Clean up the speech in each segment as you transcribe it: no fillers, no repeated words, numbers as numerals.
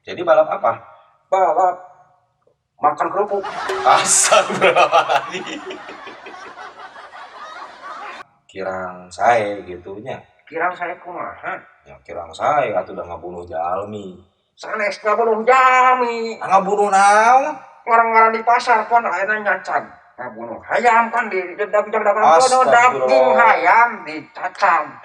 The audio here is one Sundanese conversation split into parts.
Jadi balap apa? Balap makan kerupuk. Astagfirullahaladzim. Kirang sae gitu nya. Kirang sae kumaha? Ya kirang sae atuh udah ngabunuh jalmi. Sanes ngabunuh jalmi. Ah, ngabunuh naon? Ngarang-ngarang di pasar pon ayeuna nyacag. Ngabunuh hayam kan di dagang-dagang kono daging hayam dicacag.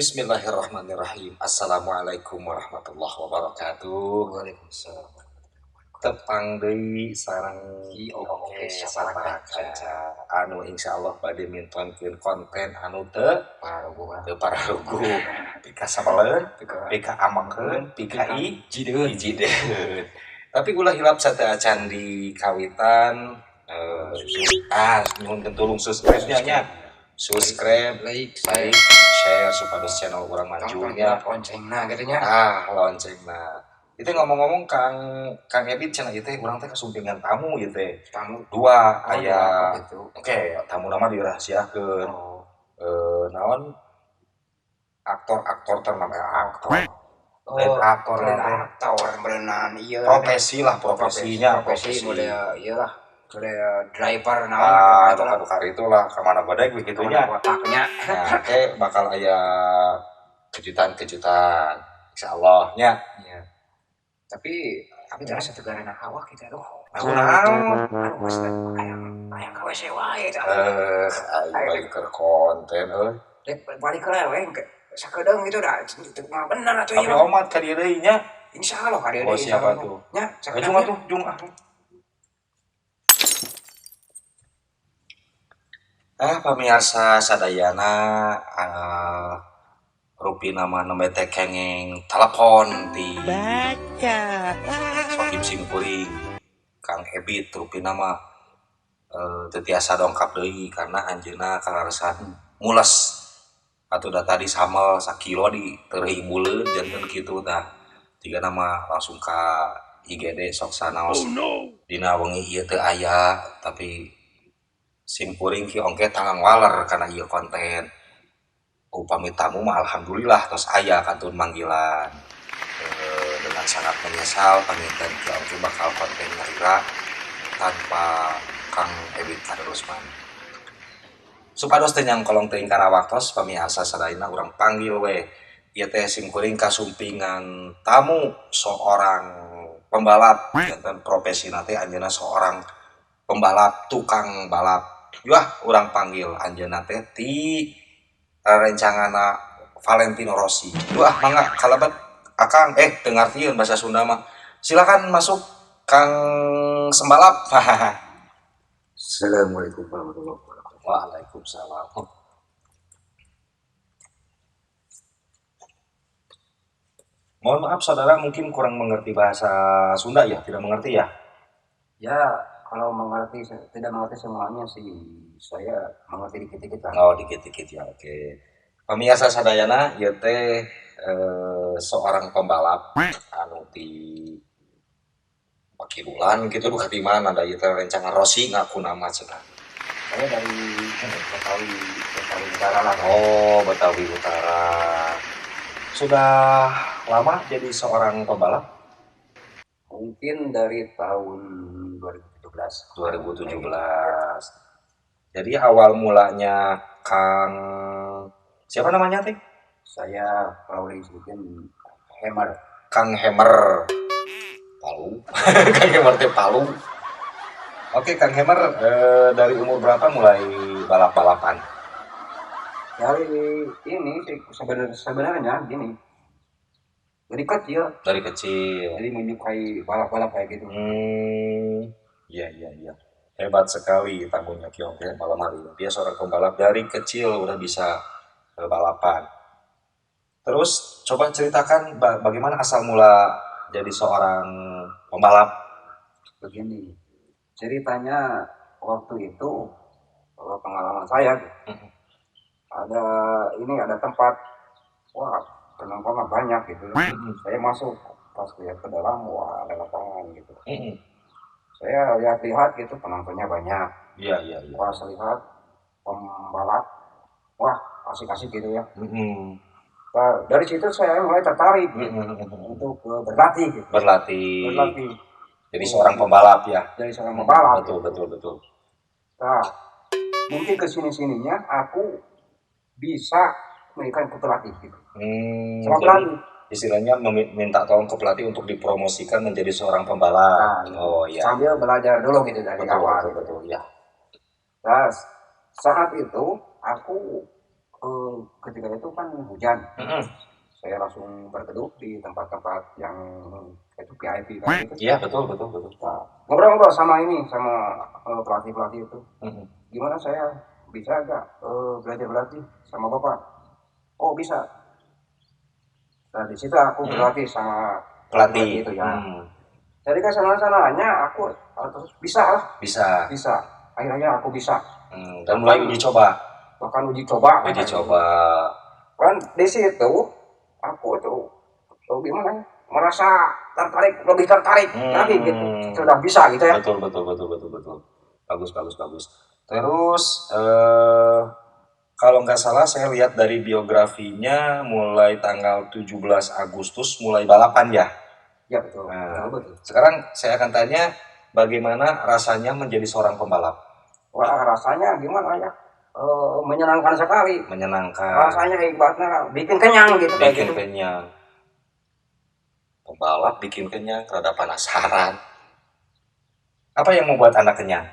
Bismillahirrahmanirrahim. Assalamualaikum warahmatullahi wabarakatuh. Waalaikumsalam. Tepang deui sareng Ki Oke Sapara Kanca anu insyaallah bade mintonkeun konten anu teu Pararuguh. Teu pararuguh, pika sabaleun, pika amekeun, pika Jideun. Jideun. Tapi ulah hilap sateuacan di kawitan, nyuhunkeun tulung subscribe nya, subscribe, like, like, share supados channel urang maju nya. Loncengna gitu nya. Ah, loncengna. Itu ngomong-ngomong Kang Kang Ebit cenah ieu teh urang teh kasumpingan tamu ieu teh. Tamu dua. Oh, Aya gitu. Oke, tamu nama dirahasiakeun. Oh. Naon, aktor-aktor ternama, aktor. Oh, Lain aktor lain teh. Aktor berenang iya. Profesi lah, profesinya. Profesi model iya lah. Model driver naon Ah, gitu lah. tukar itulah kemana badai begitu nya. Kotaknya. Nah, oke bakal aya kejutan-kejutan insyaallah nya. Iya. Tapi abi terasa tegarana awak kita tuh. Aku naon? Aduh, maksudnya hayang hayang ka WC wae tah. Ayo balik ke konten euy. Dek balik ke we sakedeung gitu dah. Teu mah bener atuh Tapi ieu mah. omat ka dieu deui nya. Insyaallah ka dieu Oh, deui. siapa tuh? Nya, Eh, jung atuh, jung ah. Ah, pamirsa sadayana, rupina mah nembe teh kenging telepon ti Baca. Sohib simkuring Kang Ebit, rupina mah teu tiasa dongkap deui karena anjeunna kalaresan mules atuh da tadi samel sakilo di teureui buleud janten kitu tah. Jigana mah langsung ka IGD sok sanaos. Oh no. Dina wengi ieu teu aya, tapi simkuring ki ongke tangang waler karena ieu konten. Upami tamu mah alhamdulillah tos aya kantun manggilan. Dengan sangat menyesal panginten ki ongke bakal konten nyalira tanpa Kang Ebit Kadarusman. Supados teu nyangkolong teuing kana waktos, pamiarsa sadayana, urang panggil we ieu teh simkuring kasumpingan tamu seorang pembalap, janten profesina teh anjeunna seorang pembalap, tukang balap. Wah, urang panggil anjeunna teh ti rerencanganna Valentino Rossi. Wah, mangga kalebet Akang, teu ngartieun bahasa Sunda mah. Silakan masuk Kang Sembalap. Assalamualaikum warahmatullahi wabarakatuh. Waalaikumsalam. Mohon maaf saudara, mungkin kurang mengerti bahasa Sunda ya, tidak mengerti ya? Ya, kalau mengerti tidak mengerti semuanya sih, saya mengerti dikit-dikit lah. Oh, dikit-dikit ya, oke. Pemirsa sadayana, ieu teh seorang pembalap anu di Pakidulan gitu, duka di mana da ieu teh rencangan Rossi ngaku nama cenah. Saya dari Betawi, Betawi Utara lah. Oh, Betawi Utara. Sudah lama jadi seorang pembalap? Mungkin dari tahun 2017. 2017. Jadi awal mulanya Kang siapa namanya teh? Saya kalau disebutin Hammer. Kang Hammer. Palu. Kang Hammer teh Palu. Oke, Kang Hammer, dari umur berapa mulai balap-balapan? Dari ini sih sebenarnya gini. Dari kecil. Dari kecil. Jadi menyukai balap-balap kayak gitu. Iya, iya, iya. Hebat sekali tamunya Ki Ongke malam hari ini. Dia seorang pembalap dari kecil udah bisa balapan. Terus coba ceritakan bagaimana asal mula jadi seorang pembalap. Begini, ceritanya Waktu itu pengalaman saya gitu. Ada ini, ada tempat, wah penontonnya banyak gitu. Saya masuk, pas lihat ke dalam, wah ada lapangan gitu. Saya lihat-lihat gitu, penontonnya banyak. Iya. Pas lihat pembalap, wah asik-asik gitu ya. Nah, dari situ saya mulai tertarik gitu, untuk berlatih gitu. Berlatih. Berlatih. Jadi seorang pembalap ya. Jadi seorang pembalap. Betul. Nah, mungkin kesini-sininya aku bisa memberikan ke pelatih gitu. Sama Jadi pelatih. Istilahnya minta tolong ke pelatih untuk dipromosikan menjadi seorang pembalap. Nah, oh iya. Sambil belajar dulu gitu dari Betul, awal. Betul, ya. Nah, saat itu aku ketika itu kan hujan. Saya langsung berteduh di tempat-tempat yang itu VIP kan gitu. Iya, betul. Nah, ngobrol-ngobrol sama ini, sama pelatih-pelatih itu. Gimana saya bisa nggak belajar berlatih sama bapak? Oh bisa. Nah di situ aku berlatih sama pelatih itu ya. Jadi ke sana-sananya aku terus bisa lah. Bisa. Bisa. Akhirnya aku bisa. Dan mulai uji coba. Bahkan uji coba. Uji coba. Kan di situ aku tuh gimana ya? Merasa tertarik, lebih tertarik lagi gitu. Sudah bisa gitu ya. Betul. Bagus. Terus kalau nggak salah saya lihat dari biografinya mulai tanggal 17 Agustus mulai balapan ya. Ya betul. Nah, betul. Sekarang saya akan tanya bagaimana rasanya menjadi seorang pembalap? Wah, rasanya gimana ya? Menyenangkan sekali. Menyenangkan. Rasanya ibaratnya bikin kenyang gitu. Bikin gitu. Kenyang. Pembalap bikin kenyang, rada penasaran. Apa yang membuat Anda kenyang?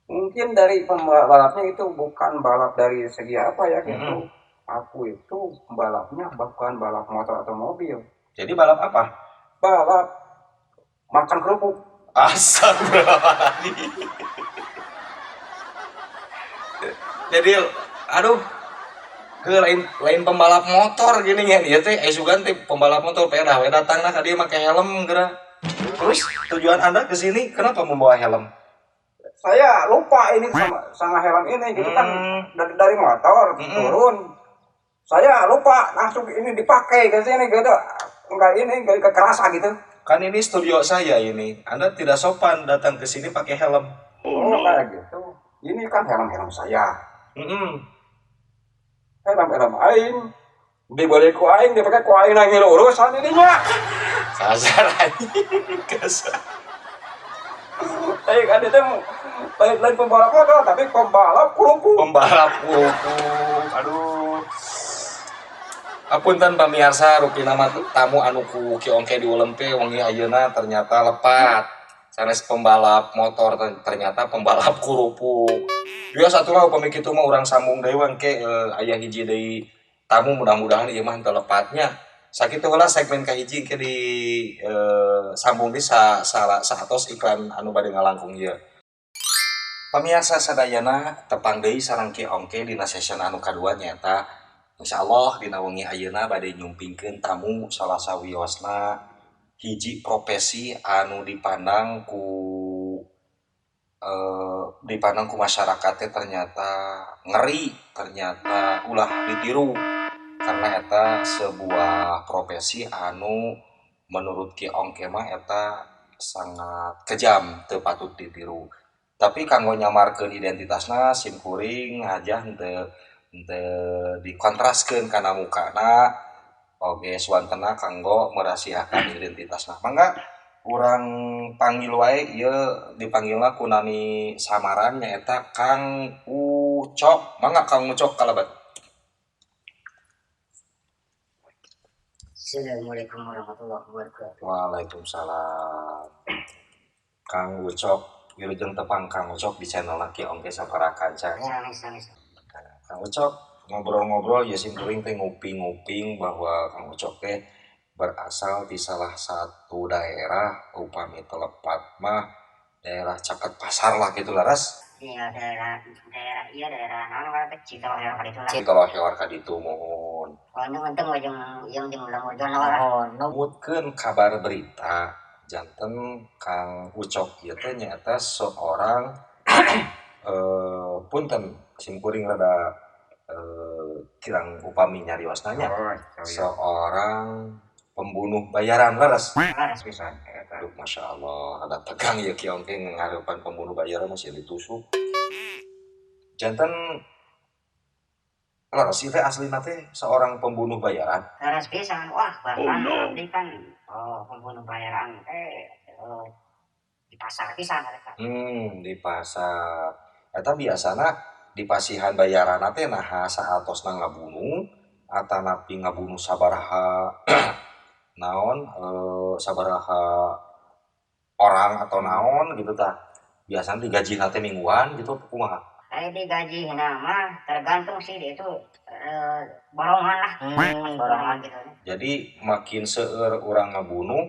Mungkin dari pembalapnya itu bukan balap dari segi apa ya gitu. Aku itu balapnya bukan balap motor atau mobil. Jadi balap apa? Balap makan kerupuk. Astagfirullahaladzim. Jadi aduh, lain pembalap motor gini ya, dia teh sugan teh pembalap motor pedah we datangna ka dieu make helm geura. Terus tujuan Anda ke sini kenapa membawa helm? Saya lupa ini sama helm ini gitu kan dari motor turun. Saya lupa langsung ini dipakai ke sini gitu. Enggak ini enggak kerasa gitu. Kan ini studio saya ini. Anda tidak sopan datang ke sini pakai helm. Oh, kayak gitu. Ini kan helm-helm saya. Helm-helm aing. Dibeli ku aing, dipakai ku aing nangil urusan ininya. Kasar anjing, kasar. Kan itu lain pembalap motor, tapi pembalap kerupuk. Pembalap kerupuk. Aduh. Apunten pamirsa, rupina mah tamu anu ku Ki Ongke diulem teh wengi ayeuna ternyata lepat. Sanes pembalap motor ternyata pembalap kerupuk. Biasa atuh lah upami kitu mah urang sambung deui engke aya hiji deui tamu, mudah-mudahan ieu mah henteu lepatnya. Sakitu heula segmen kahiji engke di sambung di saatos iklan anu bade ngalangkung ieu. Pamirsa sadayana tepang deui sareng Ki Ongke dina session anu kadua nyaeta insyaallah dina wengi ayeuna bade nyumpingkeun tamu salah sawiosna hiji profesi anu dipandang ku masyarakat teh ternyata ngeri, ternyata ulah ditiru karena eta sebuah profesi anu menurut Ki Ongke mah eta sangat kejam, teu patut ditiru. Tapi kanggo nyamarkeun identitasna sim kuring aja henteu dikontraskeun kana mukana oge suwantena kanggo merahasiakan identitasna. Mangga urang panggil wae ieu dipanggilna ku nami samaran nyaeta Kang Ucok. Mangga Kang Ucok kalabat. Assalamualaikum warahmatullahi wabarakatuh. Waalaikumsalam. Kang Ucok, wilujeng tepang Kang Ucok di channel Ki Ongke Sapara Kanca. Kang Ucok ngobrol-ngobrol ya sim kuring teh nguping-nguping bahwa Kang Ucok teh berasal di salah satu daerah upami telepat mah daerah caket pasar lah gitu laras. Iya, daerah iya daerah naon ngaran teh Citoloheor ka ditu lah. Citoloheor ka ditu muhun. Untung we jeung jeung ulang-ulang lah. Numutkeun kabar berita janten Kang Ucok ieu teh nyaeta seorang Punten sim kuring rada kirang upami nyariosna nya. Oh, iya. Seorang pembunuh bayaran, leres? Leres. Pisan eta. Aduh, Masya Allah, rada tegang ya Ki Ongke ngarepan pembunuh bayaran masih ditusuk. Janten leres sih teh aslina teh seorang pembunuh bayaran? Leres pisan. Wah, bahkan abdi kan, oh, pembunuh bayaran teh di pasar pisan mereka. Di pasar. Eta biasana di pasihan bayaran teh naha saatosna ngabunuh atanapi ngabunuh sabaraha naon, sabaraha orang atau naon gitu tah. Biasana digaji teh mingguan gitu kumaha? Saya digaji mah tergantung sih itu, borongan lah. Borongan gitu. Jadi makin seueur urang ngabunuh,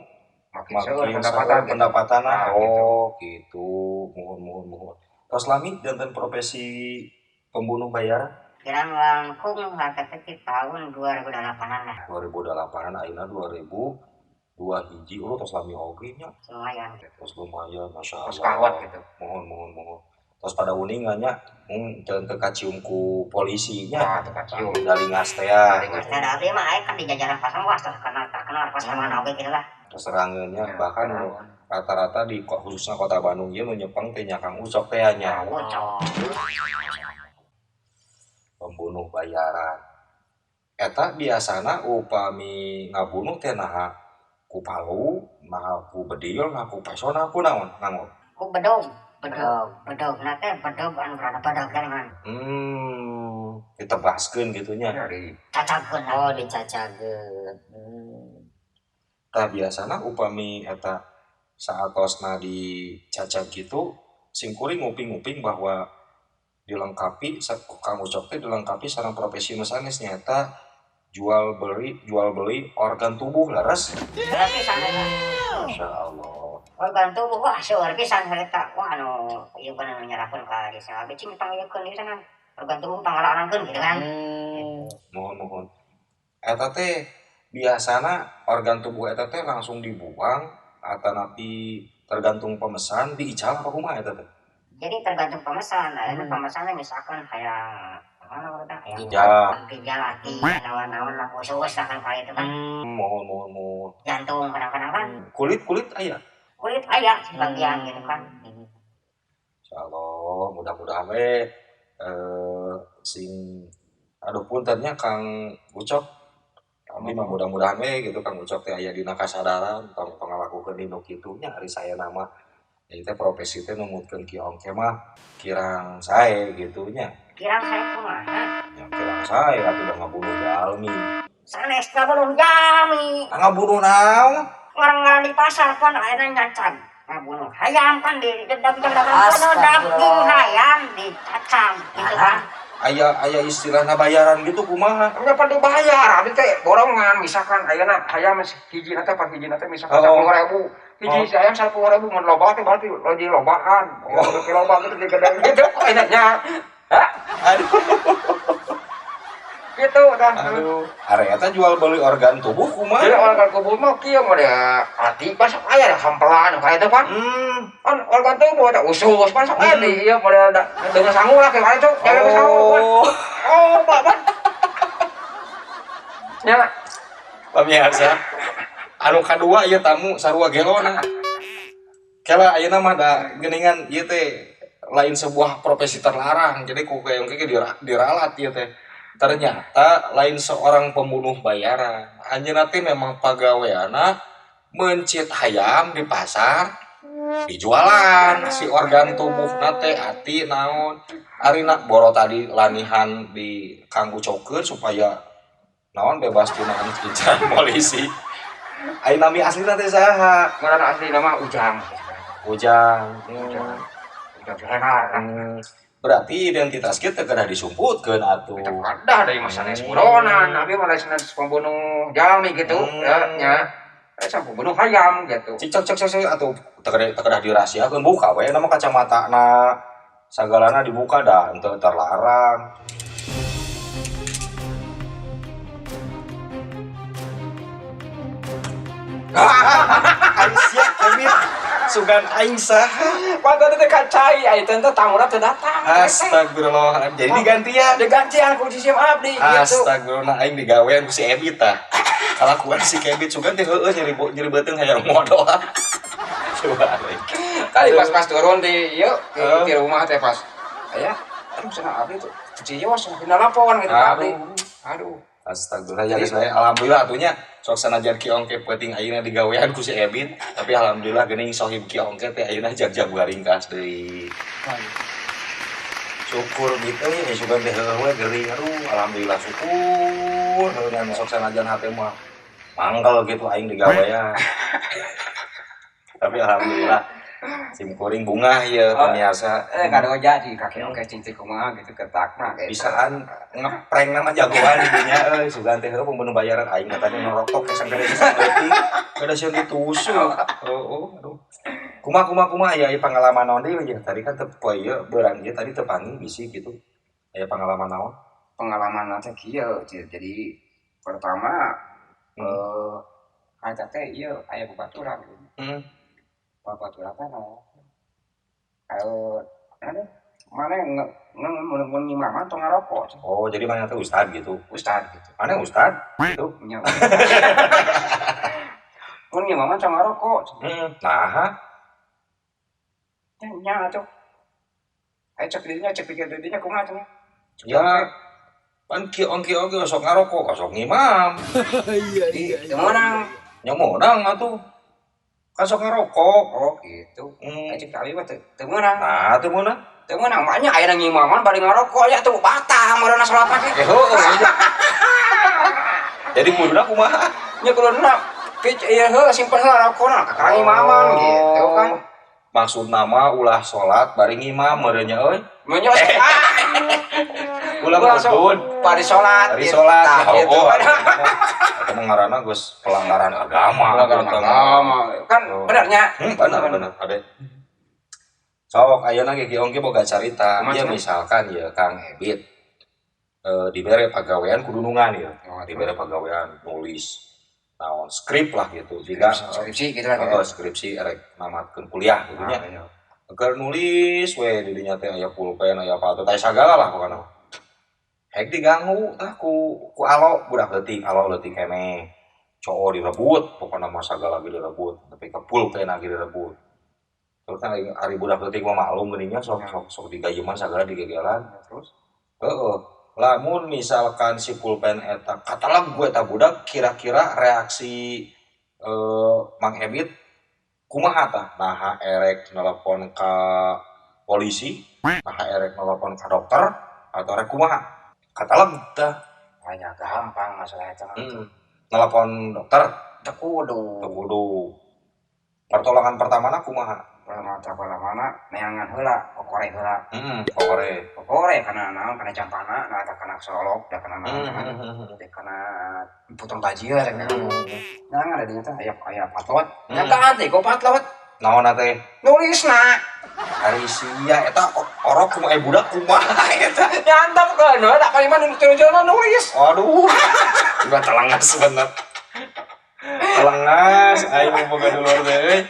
makin seueur makin pendapatan seueur gitu. Pendapatanna. Ah, gitu. Oh, gitu. Muhun muhun muhun. Tos lami janten profesi pembunuh bayaran? Kirang langkung harta teh tahun 2008-an lah. 2008-an, ayeuna 2002 hiji, oh, tos lami oge nya. Lumayan. Tos lumayan, Masya Tos Allah. kawat gitu. Muhun muhun muhun. Tos pada uninga nya, teu teu kacium ku polisi nya. Ah, teu kacium. Dalingas teh ya. Dalingas. Nah, abdi mah aya kan di jajaran pasar, wah, tos kenal terkenal pas mana oge gitu lah. Terus terangeun nya, Ya, bahkan nu terangeun. rata-rata di khususnya kota Bandung ieu nu nyepeng teh nya Kang Ucok teh nya. Ucok. Pembunuh bayaran. Eta biasana upami ngabunuh teh naha ku palu, naha ku bedil, naha ku peso, naha ku naon nganggo? Ku bedog, bedog, bedog. Nah teh bedog anu rada bedog kan kan. Ditebaskeun gitu nya. Ya, di Cacagkeun. Oh, dicacageun. Tah biasana upami eta saatosna dicacag gitu, simkuring nguping-nguping bahwa dilengkapi Kang Ucok teh dilengkapi sareng profesi nu sanes, nyaeta jual beli organ tubuh, leres? Leres pisan eta. Masya Allah. Organ tubuh, wah, seueur pisan harita. Wah, anu ieu kan anu nyerahkeun ka desa abdi cing panggilkeun ieu sana. Organ tubuh pangalaankeun gitu kan. Muhun muhun. Eta teh biasana organ tubuh eta teh langsung dibuang atanapi tergantung pemesan diical apa kumaha eta teh? Jadi tergantung pemesan. Nah, ini pemesannya misalkan kayak mana urang kayak Ginjal. Ginjal, hati, naon-naon lah, usus lah kan kayak itu kan. Muhun muhun muhun. Jantung kadang-kadang kan. Kulit kulit aya? Kulit aya sebagian gitu kan. Insyaallah mudah-mudahan we sing, aduh, punten nya Kang Ucok. Abdi mah mudah-mudahan we gitu Kang Ucok teh aya dina kasadaran tong tong ngalakukeun dinu kitu nya, ari saya nama ieu teh profesi teh numutkeun Ki Ongke mah kirang sae gitu nya. Kirang sae kumaha? Ya kirang sae atuh udah ngabunuh jalmi. Sanes ngabunuh jalmi. Ah, ngabunuh naon? Ngarang-ngarang di pasar kan ayeuna nyacag. Ngabunuh hayam kan di daging daging hayam dicacag gitu kan. Aya aya istilahna bayaran gitu kumaha? Enggak perlu bayar, abdi teh borongan misalkan ayeuna hayam hiji teh par hiji teh misalkan 10.000. Hiji ayam 10.000, mun loba teh berarti di lobaan. Oh, lebih loba gitu di gede gitu enaknya. Hah? Aduh. Gitu dah. Aduh. Ari eta jual beli organ tubuh kumaha? Jadi organ tubuh mah kieu mah da ati pas aya da hampelan kayak itu pan. Kan organ tubuh ada usus pas aya di ieu model da dengan sangu lah kayak itu, jangan sangu. Oh. Oh, Bapak. Ya, Pemirsa, anu kadua ieu tamu sarua gelona. Kela ayeuna mah da geuningan ieu teh lain sebuah profesi terlarang. Jadi ku kayak ge diralat ieu teh. Ternyata lain seorang pembunuh bayaran. Anjeunna teh memang pagaweana mencit hayam di pasar, dijualan si organ tubuh teh, ati naon. Ari boro tadi lanihan di Kang Ucokeun supaya naon bebas tina incaran polisi. Ari nami aslina teh saha? Ngaran asli nama Ujang. Ujang. Ujang. Ujang Siregar. Berarti identitas kita kedah disumputkeun atuh. Kita kadah dari masa sanes buronan, abi mah sanes pembunuh jalmi gitu, ya nya. Sampai pembunuh hayam gitu. Cik cok cok cok cok atuh teu kedah teu kedah dirahasiakeun, buka we nama kacamatana sagalana dibuka dah henteu terlarang. Ari sia kemit. Sugan aing saha? Pan tadi teh kacai, ai teh tamuna teu datang. Astagfirullah. Jadi digantian. Digantian ku si sim abdi gitu. Astagfirullah, aing digawean ku si Ebit tah. Kalakuan si Ebit sugan teh heueuh nyeri nyeri beuteung hayang modal. Coba aing. Tadi pas-pas turun di ieu di, Heeh. di rumah teh pas aya, aduh, cenah abdi tuh Cios cenah nelpon gitu ka abdi. Aduh. Astagfirullah, ya geus bae. Alhamdulillah atuh nya sok sanajan Ki Ongke peuting ayeuna digawean ku si Ebit, tapi alhamdulillah geuning sohib Ki Ongke teh ayeuna jag-jag ringkas deui. Syukur gitu ya, sugan teh heueuh we gering. Aduh, alhamdulillah, syukur. Heueuh ngan sok sanajan hate mah mangkel gitu aing digawean. Tapi alhamdulillah sim kuring bungah ya pemirsa. Eh, kado jadi kakek oke cincin kumaha gitu ketakna gitu. Bisaan ngeprank nama jagoan di dunia euy, sugan teh heueuh pembunuh bayaran aing katanya ngerokok kesang kada sieun leutik kada sieun ditusuk. Oh, aduh, kumaha kumaha kumaha aya aya pengalaman naon deui ya? Tadi kan teu poe ieu beurang ieu tadi teu panggih bisi gitu, aya pengalaman naon? Pengalaman teh kieu, jadi pertama eta teh ieu aya babaturan gitu. Babaturan teh eh mana nge nge mun ngimaman tong ngarokok. Oh, jadi mana teh ustad gitu? Ustad gitu. Mana ustad gitu. Nya. Mun ngimaman tong ngarokok. Nah. Nya nya atuh. Ayo cek dirinya, cek pikir dirinya kumaha cenah. Ya pan Ki Ongki oge sok ngarokok, sok ngimam. Di teu meunang. Nya meunang atuh, kan sok ngarokok. Oh gitu. Ayo cek abi mah teu teu meunang. Nah, teu meunang. Teu meunang, makanya aya ngimaman bari ngarokok ya tuh batal meureunna salat ge. Eh, heueuh. Jadi kuduna kumaha? Nya kuduna pic ieu heuh simpen heula rokona kakara ngimaman gitu kan. Maksud nama ulah salat bari ngimam meureun nya euy. Nya Ulah mudun bari salat. Bari salat. Tah, gitu Oh, kan. eta mah ngaranna geus pelanggaran agama. Pelanggaran agama. Kan Oh. benernya. Bener bener ade. Sok ayeuna ge Ki Ongki boga carita. Kumaha Ya cenah? misalkan ya Kang Ebit dibere pagawean kudunungan ya. Oh, Dibere pagawean nulis naon skrip lah gitu. Jika skripsi gitu lah. Oh, skripsi erek namatkeun kuliah gitu nya. Ah, iya. Keur nulis we di dinya teh aya pulpen, aya apa teh sagala lah pokona. Hek diganggu tah ku ku alo budak leutik, alo leutik keneh. Cowok direbut, pokona mah sagala ge direbut, tapi ke pulpen ge direbut. Terus kan ari budak leutik mah maklum geuning nya, sok sok sok digayeman sagala digegelan. Terus Heeh. Lamun misalkan si pulpen eta katalag gue eta budak, kira-kira reaksi Mang Ebit kumaha tah? Naha erek nelpon ka polisi, naha erek nelpon ka dokter, atau erek kumaha? Katalag tah. Banyak gampang masalah itu. Nelpon dokter? Teu kudu. Teu kudu. Pertolongan pertamana kumaha? Pertama mana neangan heula, kokore heula. Kokore. Kokore kana naon, kana campana, nah kana solok, da kana naon, da kana potong baju lah kana. Neangan ada dinya teh aya aya patlot. Nyataan teh ku patlot. Naon teh? Nulisna. Ari sia eta orok kumaha, budak kumaha eta? Nyantap ke, nu da kalimat nu nulis. Aduh. Udah telengas bener. Telengas aing boga dulur teh euy.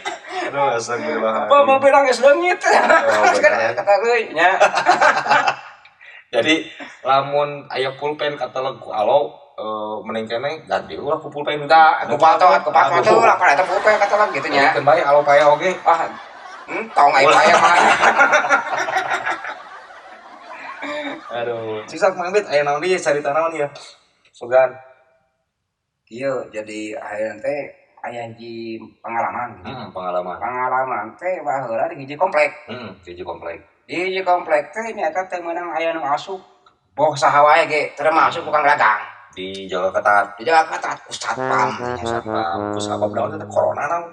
Aduh, astagfirullah. Apa mau bilang geus leungit. Oh, bener. Kata euy nya. Jadi lamun aya pulpen kataleg ku alo mending keneh ganti ulah ku pulpen. Da, ku patot lah kana eta pulpen kataleg gitu nya. Keun bae alo pae oge. Ah, entong aing pae mah. Aduh, sisa Mang Bit aya naon deui, carita naon ya? Sugan. Ieu jadi akhirnya teh aya hiji pengalaman gitu. Pengalaman. Pengalaman teh baheula di hiji komplek. Hiji komplek. Di hiji komplek teh nyata teh meunang aya nu asup. Boh saha wae ge termasuk tukang dagang. Dijaga ketat. Dijaga ketat ku satpam. Satpam. Ku sabab naon teh, corona naon?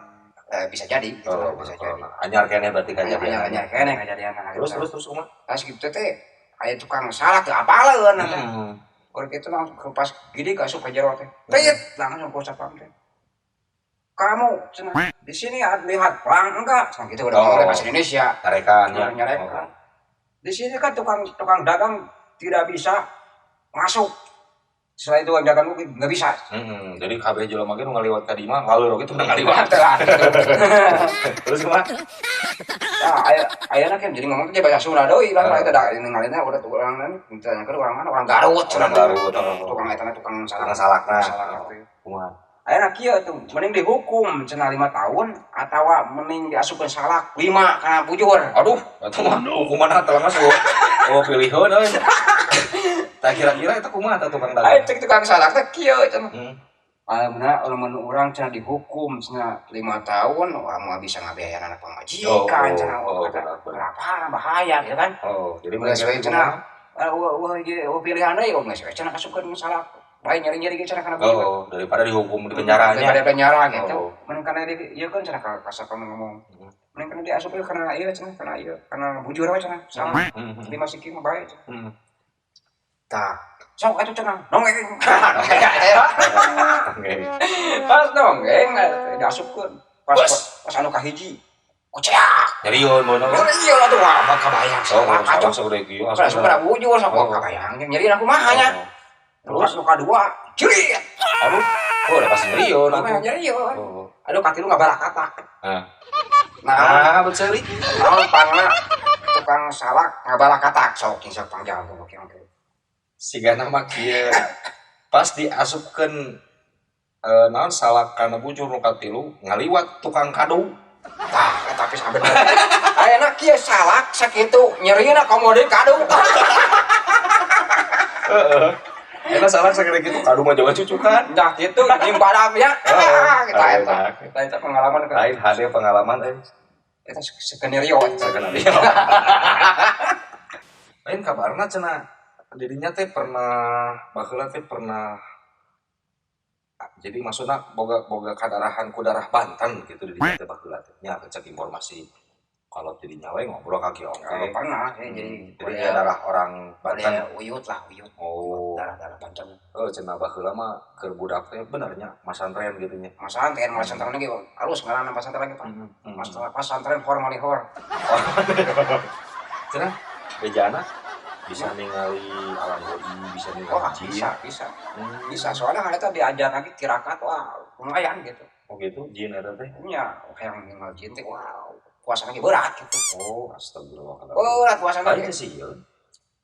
Eh, bisa jadi gitu, Oh, bisa jadi. corona. Anyar keneh berarti kejadian. Anyar keneh kejadian. Terus terus terus kumaha? Pas gitu teh aya tukang salah teu apaleun teh. Urang itu langsung ke pas gini asup ka jero teh. Prit langsung ku satpam teh. Kamu cenah di sini lihat pelang enggak? Cenah gitu udah Oh. ngomong bahasa Indonesia. Nyarekan ya. Nyarekan. Di sini kan tukang tukang dagang tidak bisa masuk. Selain tukang dagang oge nggak bisa. Jadi kabeh jelema ge nu ngaliwat ka dieu mah laleur oge teu ngaliwat. Lah, gitu. Terus kumaha? Nah, aya kan jadi ngomong teh bahasa Sunda deui lah, eta da ningalina udah tuh orang nan ditanyakeun orang mana, orang Garut Orang cenah. Garut, oh. Tukang eta tukang salak. Tukang salakna. Salak teh. Kumaha? Ayeuna kieu tuh, mending dihukum cenah 5 tahun atawa mending diasupkeun salak 5 kana bujur. Aduh, eta mah hukumanna teh langsung oh pilihan euy. Tah kira-kira eta kumaha tah tukang Aya dagang? cek tukang salak teh kieu cenah. Ayeuna lamun urang cenah dihukum cenah 5 tahun, wah moal bisa ngabiayaan anak pamajikan cenah. Oh, Wah, benar, benar. kelaparan bahaya gitu kan. Oh, jadi Geus we kumaha? cenah. Wah, ieu pilihan deui, oh geus we cenah kasupkeun salak. Bae nyeri-nyeri ge cenah kana bujur. Oh, daripada dihukum di penjaranya. Daripada penjara gitu. Oh. Mending kana di ieu kan cenah ka kasapa ngomong. Mending kana diasup we kana ieu cenah, kana ieu, kana bujur we cenah. Salah. Lima siki mah bae cenah. Tah, sok atuh cenah. Dongeng. Oke. Pas dongeng diasupkeun. Pas anu kahiji. Kuceak. Nyeriun mun. Nyeriun atuh wah mah kabayang. Oh, Salah salah kacau. sagede kieu. Kana supra bujur sok Oh. kabayang. Nyeriun aku mah nya. Terus Terus nu kadua, cirit. Aduh, oh udah pasti nyeriun atuh. Nyeriun. Oh. Aduh katilu ngabalakatak. Nah. Nah, Ah, betul. naon pangna tukang salak ngabalakatak sok sok pangjawab oke oke. Sigana mah kieu. Pas diasupkeun naon salak kana bujur nu katilu ngaliwat tukang kadu. Tah, eta tapi sampe. Ayeuna kieu salak sakitu nyerina komo deui kadu. Heeh. Eta salak sagede kitu kadu mah jawa cucukan. Dah kitu jeung padam ya. Heeh. Kita eta. Kita eta pengalaman kan. Lain hade pengalaman euy. Eta skenario eta. Skenario. Lain kabarna cenah dirinya teh pernah baheula teh pernah jadi maksudna boga kadarahan ku darah Banten gitu dirinya teh baheula teh nya cek informasi kalau dirinya we ngobrol ka Ki Kalau Ongke. pernah ya, jadi Jadi dia darah orang Banten. Uyut lah, uyut. Oh. Darah-darah Banten. Oh, cenah baheula mah keur budak teh benernya masantren gitu nya. Masantren, masantren lagi halus ngaranna masantren lagi, Pak. Masalah pasantren formalihor. Cenah bejana bisa ningali alam goib, bisa ningali Wah, jin. bisa, bisa. Bisa, soalnya hal itu diajar lagi tirakat, wah, lumayan gitu. Oh gitu, jin eta teh. Nya, kayak ninggal jin teh, wah, puasa lagi berat gitu. Oh, astagfirullahaladzim. Berat puasa Lain lagi. sih ya.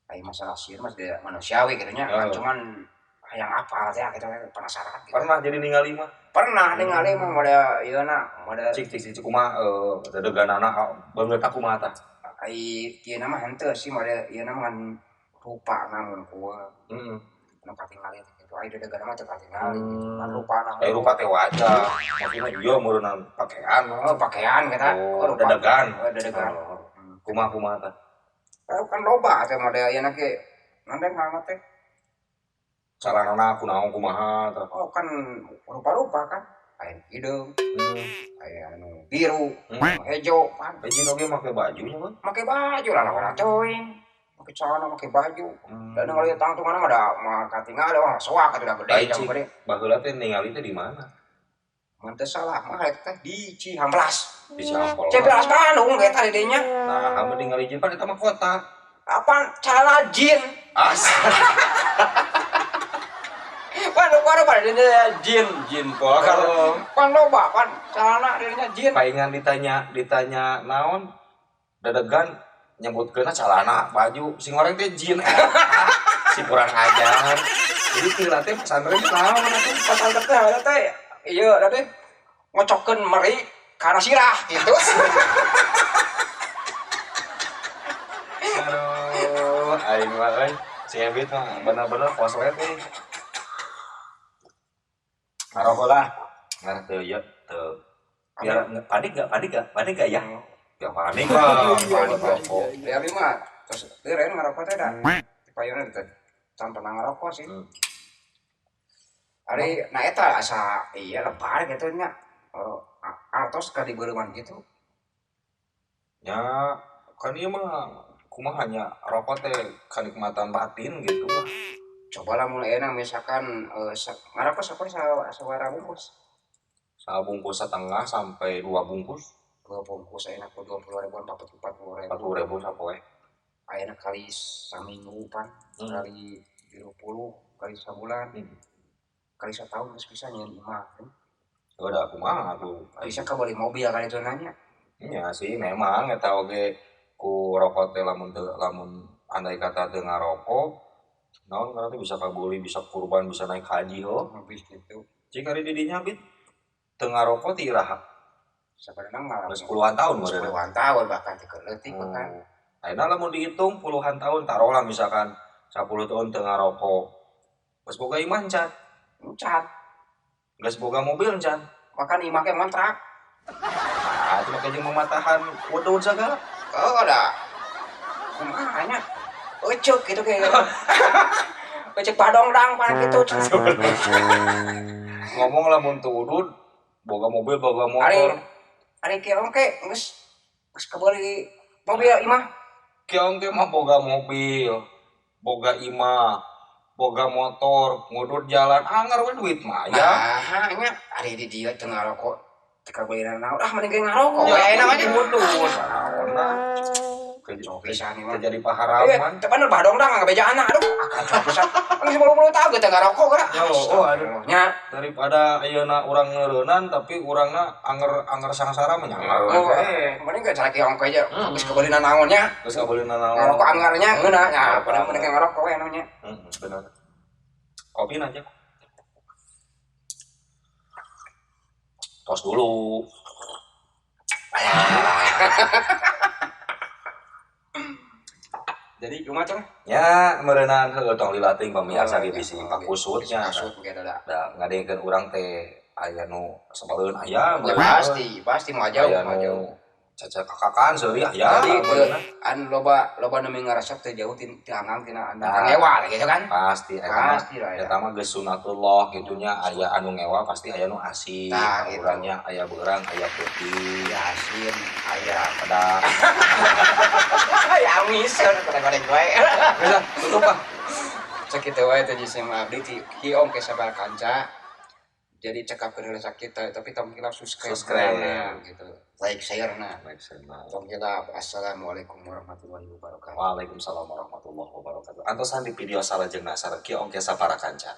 Kayak masalah sihir mas dia manusiawi gitu nya, Oh. kan cuman yang apa teh gitu penasaran gitu. Pernah jadi ningali mah. Pernah ningali mah model ieu na, model Cik cik cik kumaha dedeganana beungeut kumaha tah. ai ieu mah henteu sih model ieu mah ngan rupa namun kueu. Heeh. Anu katingali gitu. Ai dedegan mah teu katingali gitu. Kan rupa namun. Eh rupa teh wajah. Maksudna ieu meureunna pakaian. Oh, pakaian kita. Oh, rupa. dedegan. Oh, dedegan. Oh. Kumaha kumaha tah. Oh, kan loba teh model ieu na ge. Nandeng ngaranna teh. Saranana kunaon kumaha tah. Oh, kan rupa-rupa kan. Aya hideung, aya anu biru, anu hejo kan. Eh jin oge make bajunya, Bang. Make baju lah orang teuing. Make celana, make baju. Dan ningali tangtungan mah da mah katingal wah soak atuh da gede Lain, jam Cik. gede. Baheula teh ningali teh di mana? Mun teu salah mah eta teh di Cihamplas. Di Cihamplas. Cihamplas Bandung eta di dinya. Nah, kamu ningali jin pan eta mah kota. Apaan celana jin? As. Pan lupa pada dinya jin, jin pola Oh. Pan loba pan celana dinya jin. Palingan ditanya naon dedegan nyebutkeunna calana baju sing orang teh jin. Si kurang ajar. Jadi tila teh pesantren teh naon atuh? Pesantren teh eta teh ieu teh ngocokkeun meri kana sirah gitu. Aduh, aing mah euy. Si Ebit mah bener-bener koslet euy. Ngarokok lah. Ngarah teu ieu teu. Biar panik gak? Panik gak? Panik gak ya? Ya panik lah, panik rokok. Ya abi mah terus teureun ngarokok teh da. Payuna teh can pernah ngarokok sih. Ari nah eta asa iya lebar gitu nya. Oh, artos ka dibeureman gitu. Ya, kan ieu mah kumaha nya rokok teh kenikmatan batin gitu lah. Coba lah mulai enak misalkan ngarokok sapoe sabaraha bungkus? Sabungkus setengah sampai 2 bungkus. 2 bungkus enak 20 ribuan, 40 ribu. 40 ribu sapoe. Ayeuna kali saminggu pan, kali 30 kali sabulan. Kali setahun geus bisa nyeun imah. Udah kumaha atuh. Bisa kabeli mobil kali itu nanya. Iya sih memang eta oge ku rokok teh lamun lamun andai kata teu ngarokok naon ngaranna teh bisa kabeli, bisa kurban, bisa naik haji ho. Habis gitu. Cik ari di dinya bit teu ngarokok ti iraha? Sabenerna mah Geus puluhan tahun meureun. Puluhan tahun bahkan teu leutik bahkan. Ayeuna lamun dihitung puluhan tahun taruhlah misalkan 10 tahun teu ngarokok. Geus boga imah encan? Encan. Geus boga mobil encan? Makan imah ge ngontrak. Nah, itu makanya mematahan wedun segala. Oh, ada. Kumaha nya? Ecek gitu kayak. Ecek badongdang pada gitu. Ngomong lamun teu udud, boga mobil, boga motor. Ari ki ongke geus geus kabeli mobil imah. Ki ongke mah boga mobil, boga imah, boga motor, ngudud jalan anger we duit mah ya. Nah, nya ari di dieu teu ngarokok. Teu kabeli naon, ah mending ge ngarokok Ya, we namanya. Udud. Naon lah. Pisan ieu mah. Terjadi paharaman. Teu bener badongdang ngabejaan aduh. Kacau pisan. Geus 50 tahun teu ngarokok geura. Ya, oh, aduh. Nya Daripada ayeuna urang ngeureunnan tapi urangna anger-anger sangsara mah nya anger Oh, we. mending ge cara ki ongke aja. Geus kabeli naon nya. Geus kabeli naon. Ngarokok angarnya ngeunah nya, padahal mending ngarokok we namanya. Bener. Kopi aja. Tos dulu. Jadi kumaha teh? Ya, meureunan heueuh tong lilating pamiarsa di bisi pakusutnya. Pakusut ge da. Da ngadengkeun urang teh aya nu sebaleun aya Ya pasti, pasti mau jauh, aya mau jauh. nu cacakakan seuri aya. Jadi meureunna. anu loba loba nu ngarasep teh jauh ti anggang tina anu Nah. ngewa gitu kan. Pasti eta mah Pasti lah ya. eta mah geus sunatullah gitunya aya anu ngewa pasti aya nu asih. Nah, gitu. Urangnya aya beurang, aya putih, Ya asin, aya pedas. ya amis goreng-goreng wae. Geus ah, tutup ah. Sakitu wae teh jeung abdi ti Ki Ongke sabaraha kanca. Jadi cekapkeun heula sakit tapi tong hilap subscribe, Subscribe. nah, gitu. Like share nah. Like share nah. Tong hilap. Assalamualaikum warahmatullahi wabarakatuh. Waalaikumsalam warahmatullahi wabarakatuh. Antosan di video salajengna sareng Ki Ongke sapara kanca.